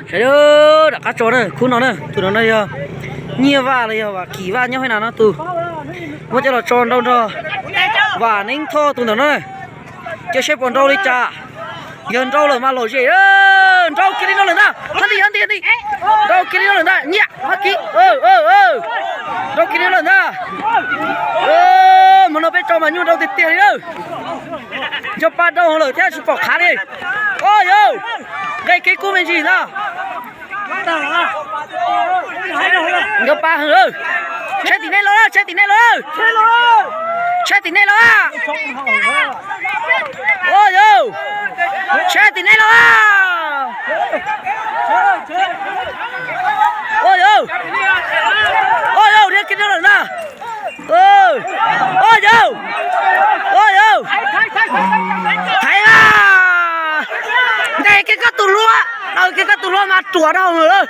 Sawv daws, rov qab tso na, khub no na, tus no no yog Nyiaj Vaj los yog Vam Kim Vaj nyob hauv no no tus. Muab coj los tso nrau nrog Vam Neeb Thoj tus ntawm no na. Cia seb puas nrau li cas. Yog nrau lawm mas lom zem, nrau kiag li no lawm ntag. Hab nti hab nti hab nti. Nrau kiag li no lawm ntag, Nyiaj Vaj Kim. Nrau kiag li no lawm ntag. Hmo no peb tso mas nyuaj nrau tiag tiag li lawm. Nco pa nrau lawm thiab tsis pom qhav li. Ua yau, nqe kev kub me ntsis ntag. Nco pa heev lawm. Tsheb tim nej los, tsheb tim nej los. Tsheb tim nej los. Ua yau, tsheb tim nej los. Ua yau, ua yau, dhia kiag li no lawm ntag. Ua yau, ua yau, thaiv a. Ntes kiag koj tus hlua, daws kiag koj tus hlua mas ruam dhau lawm.